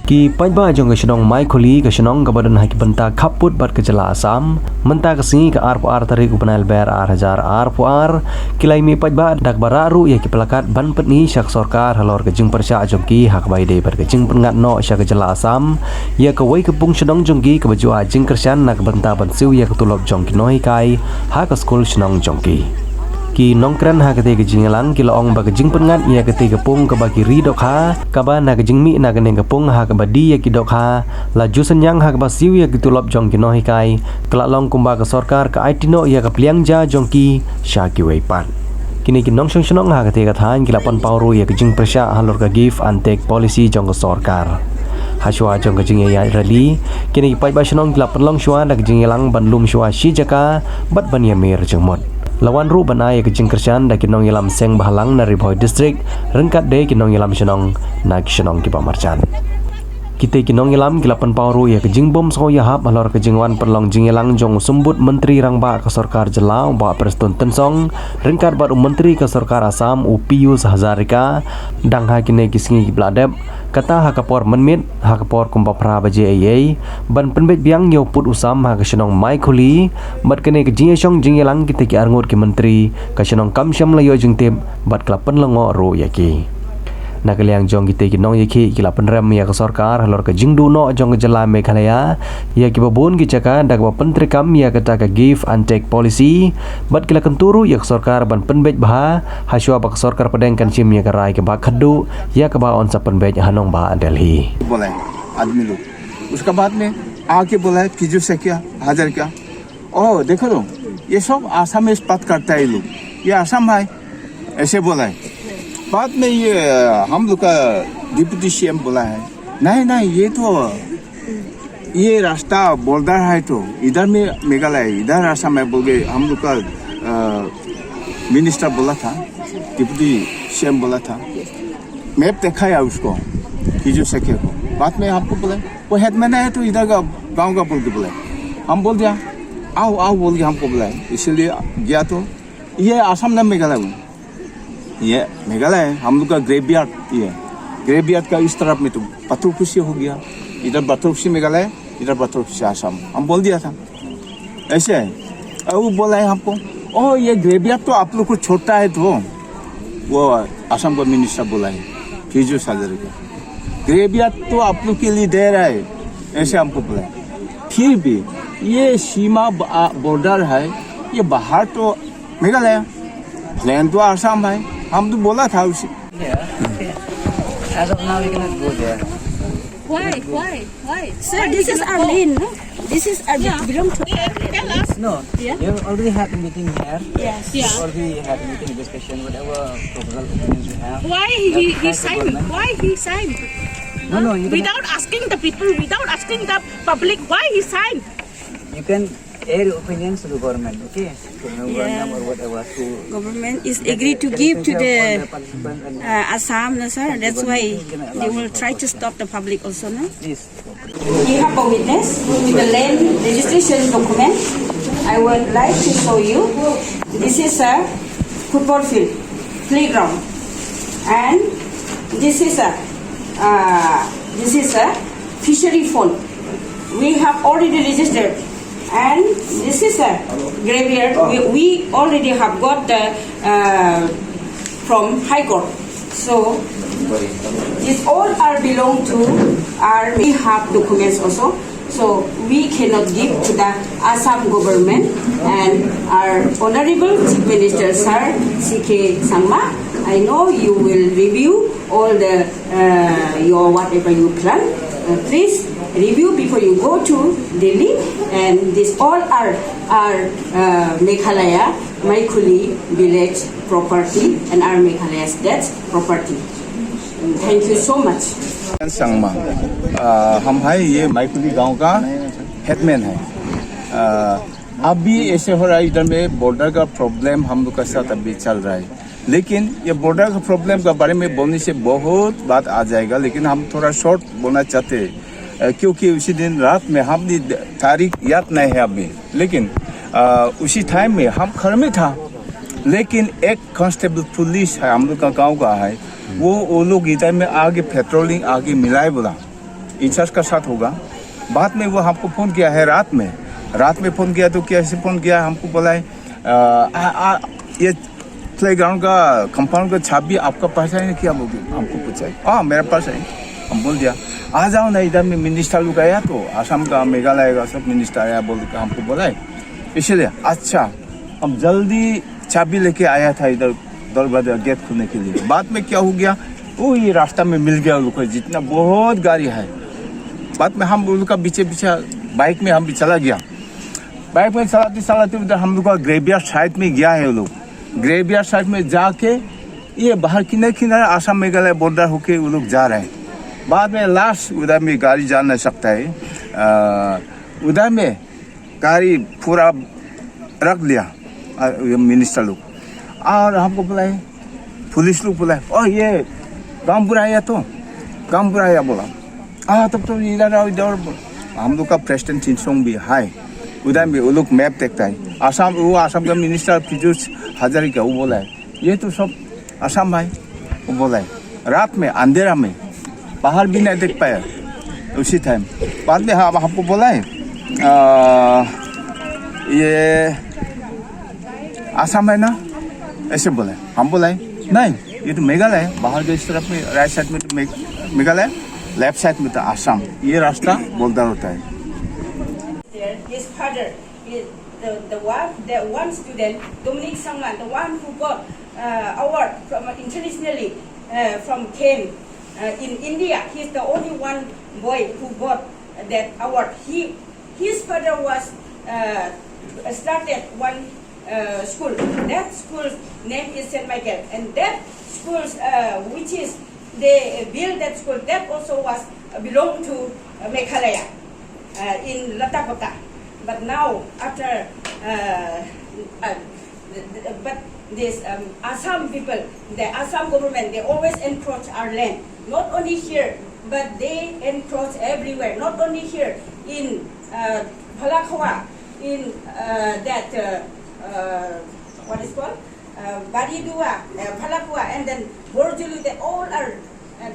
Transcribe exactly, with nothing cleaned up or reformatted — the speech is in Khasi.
Ki paidbah jong ka shnong Maikhuli, ka shnong kaba don ha ki bynta khappud bad ka jylla Assam, mynta ka sngi ka arphew ar tarik u bnai Lber ar hajar arphew ar, ki la ïa mih paidbah da kaba rah ruh ïa ki plakat ban pyni sha ka sorkar halor ka jingpyrshah jong ki ha kaba ïadei bad ka jingpynngat noh sha ka jylla Assam ïa kawei ka pung shnong jong ki kaba ju ai jingkyrshan na ka bynta ban siew ïa ka tulop jong ki nonghikai ha ka skul shnong jong ki. Ki nongkren ha katei ka jingïalang ki la ong ba ka jingpynngat ïa katei ka pung kaba ki ri dohkha, kaba na ka jingmih na kane ka pung ha kaba die ïa ki dohkha, la ju synñiang ha kaba siew ïa ki tulop jong ki nonghikai, ka la long kumba ka sorkar ka aiti noh ïa ka pliang ja jong ki sha kiwei pat. Kine ki nongshong shnong ha katei ka thaiñ ki la pynpaw ruh ïa ka jingpyrshah halor ka give and take policy jong ka sorkar. Hashwa jong ka jingïaid rally, kine ki paidbah shnong ki la pynlong shuwa da ka jingïalang ban lum shuwa shi jaka bad ban ïamir jingmut. La wan ruh ban ai ïa ka jingkyrshan da ki nongïalam seng bhalang na Ri Bhoi District, ryngkat de ki nongïalam shnong na ki shnong kiba marjan. Kitei ki nongïalam ki la pynpaw ruh ïa ka jingbym sngewïahap halor ka jingwan pynlong jingïalang jong u Symbud Myntri Rangbah ka Sorkar Jylla, u Bah Prestone Tynsong, ryngkat bad u Myntri ka Sorkar Assam, u Pijush Hazarika, dang ha kine ki sngi kiba la dep, kata ha ka por mynmiet, ha ka por kumba phra baje eiei, ban pynbeit biang ïa u pud u sam ha ka shnong Maikhuli, bad kane ka jingïashong jingïalang kitei ki arngut ki myntri, ka shnong kam shym la ïoh jingtip, bad ka la pynlyngngoh ruh ïa ki. Na ka liang jong kitei ki nongïakhih ki la pynrem ïa ka sorkar halor ka jingduh noh jong ka jylla Meghalaya ïa kiba bun ki jaka da kaba pyntreikam ïa kata ka give and take policy, bad ki la kyntu ruh ïa ka sorkar ban pynbeit bha hashwa ba ka sorkar pdeng kan shim ïa ka rai kaba khatduh ïa kaba yn sa pynbeit ha nongbah Delhi. बोला है आदमी लोग। उसका बाद में आके बोला है, "फिजू से क्या, हजार क्या?" "ओह, देखो तो, ये सब आसाम में बात करता है ये लोग, ये आसाम है," ऐसे बोला है। बाद में ये हम लोग का डिप्टी सीएम बोला है, "नहीं, नहीं, ये तो, ये रास्ता बॉर्डर है तो, इधर में मेघालय है, इधर आसाम है," बोल के हम लोग का, अ, मिनिस्टर बोला था, डिप्टी सीएम बोला था। मैप दिखाया उसको, फिजू से क्या को। बाद में हमको बोला, "वो हेडमैन है तो इधर का गांव का," बोल के बोला। हम बोल दिया, "आओ, आओ," बोल के हमको बोला। इसीलिए गया तो, ये आसाम ना मेघालय में। ये मेघालय है, हम लोग का ग्रेवयार्ड ये है। ग्रेवयार्ड का इस तरफ में तो पाथरकुशी हो गया, इधर पाथरकुशी मेघालय, इधर पाथरकुशी आसाम। हम बोल दिया था। ऐसे है। और वो बोला है हमको, "ओह, ये ग्रेवयार्ड तो आप लोग को छोड़ता है तो," वो आसाम का मिनिस्टर बोला है, फिजू सागर का। "ग्रेवयार्ड तो आप लोग के लिए दे रहा है," ऐसे हमको बोला है। फिर भी ये सीमा ब-, आ, बॉर्डर है, ये बाहर तो मेघालय, प्लेन तो आसाम है, हम तो बोला था उसे। As of now, you cannot go there. Why? Why? Why? Sir, this is our lane, no? This is our, yeah, belong to our lane. Tell us. No, yeah, you already had a meeting here. Yes. Yeah. You already had a meeting discussion, whatever proposal opinions you have. Why he, he signed? Why he signed? No, no, you cannot. Without asking the people, without asking the public, why he signed? You can air your opinions to the government, okay? To the government or whatever, to government is agree to give to the, uh, Assam, no, sir? That's why they will try to stop the public also, no? Please. We have a witness with the land registration document. I would like to show you. This is a football field, playground, and this is a, uh, this is a fishery pond. We have already registered, and this is a graveyard. We, we already have got the, uh, from High Court. So this all are belong to our, we have documents also. So we cannot give to the Assam government, and our Honorable Chief Minister Sir C K Sangma, I know you will review all the, uh, your whatever you plan. Uh, please review before you go to Delhi. And this all are, are, uh, Meghalaya Maikhuli village property and our Meghalaya state's property. Thank you so much. संगमा, अ, हम हैं, ये माइकुली गांव का हेडमैन है। अ, अभी ऐसे हो रहा है, इधर में बॉर्डर का प्रॉब्लम हम लोग का साथ अभी चल रहा है, लेकिन ये बॉर्डर का प्रॉब्लम के बारे में बोलने से बहुत बात आ जाएगा, लेकिन हम थोड़ा शॉर्ट बोलना चाहते हैं, अ, क्योंकि उसी दिन रात में हमने द-, तारीख याद नहीं है अभी, लेकिन, अ, उसी टाइम में हम घर में था, लेकिन एक कांस्टेबल पुलिस है, हम लोग का गांव का है, वो, वो लोग इधर में आगे पेट्रोलिंग आगे मिलाए बोला, इंचार्ज का साथ होगा। बाद में वो हमको फोन किया है रात में। रात में फोन किया तो कैसे फोन किया, हमको बोला है, "आ, आ, आ, ये प्लेग्राउंड का, कंपाउंड का चाबी आपका पास है ना क्या?" बोल के हमको पूछा है। "हाँ, मेरे पास है।" हम बोल दिया, "आ जाओ ना, इधर में मिनिस्टर लोग आया तो, आसाम का, मेघालय का सब मिनिस्टर आया," बोल के हमको बोला है। इसलिए अच्छा, हम जल्दी चाबी लेके आया था इधर दरवाजा गेट खोलने के लिए। बाद में क्या हो गया, वो ये रास्ता में मिल गया उन लोग को, जितना बहुत गाड़ी है। बाद में हम उन लोग का पीछे पीछे बाइक में हम भी चला गया। बाइक में चलाते चलाते उधर हम लोग का ग्रेवयार्ड साइड में गया है वो लोग। ग्रेवयार्ड साइड में जाके ये बाहर किनारे किनारे आसाम मेघालय बॉर्डर होके वो लोग जा रहे हैं। बाद में लास्ट उधर में गाड़ी जा नहीं सकता है। अ, उधर में गाड़ी पूरा रख लिया, अ, ये मिनिस्टर लोग। और हमको बुलाए, पुलिस लोग बुलाए, "ओ, ये गांव बुढ़ाया तो, गांव बुढ़ाया," बोला। "हाँ, तब तो इधर आओ, इधर आओ।" हम लोग का प्रेसिडेंट चिनसोंग भी है, उधर भी वो लोग मैप देखता है। आसाम, वो आसाम का मिनिस्टर पीयूष हजारिका, वो बोला है, "ये तो सब आसाम है," वो बोला है। रात में अंधेरा में बाहर भी नहीं देख पाया उसी टाइम। बाद में हम, हमको बोला है, "आ, ये आसाम है ना?" ऐसे बोला है। हम बोला है, "नहीं, ये तो मेघालय है।" बाहर के इस तरफ में, राइट साइड में तो मेघ-, मेघालय, लेफ्ट साइड में तो आसाम। ये रास्ता बोलता रहता है। His father is the, the one, the one student, Dominic Sangma, the one who got, uh, award from internationally, uh, from Kane, uh, in India. He's the only one boy who got that award. He, his father was, uh, started one, uh, school. That school's name is Saint Michael, and that school, uh, which is they built that school, that also was, uh, belong to, uh, Meghalaya, uh, in Latakota. But now, after, uh, uh, the, the, but this, um, Assam people, the Assam government, they always encroach our land. Not only here, but they encroach everywhere. Not only here, in, uh, Bhalakhua, in, uh, that, uh, uh, what is called, uh, Baridua, uh, Bhalakhua, and then Borjulu, they all are, uh,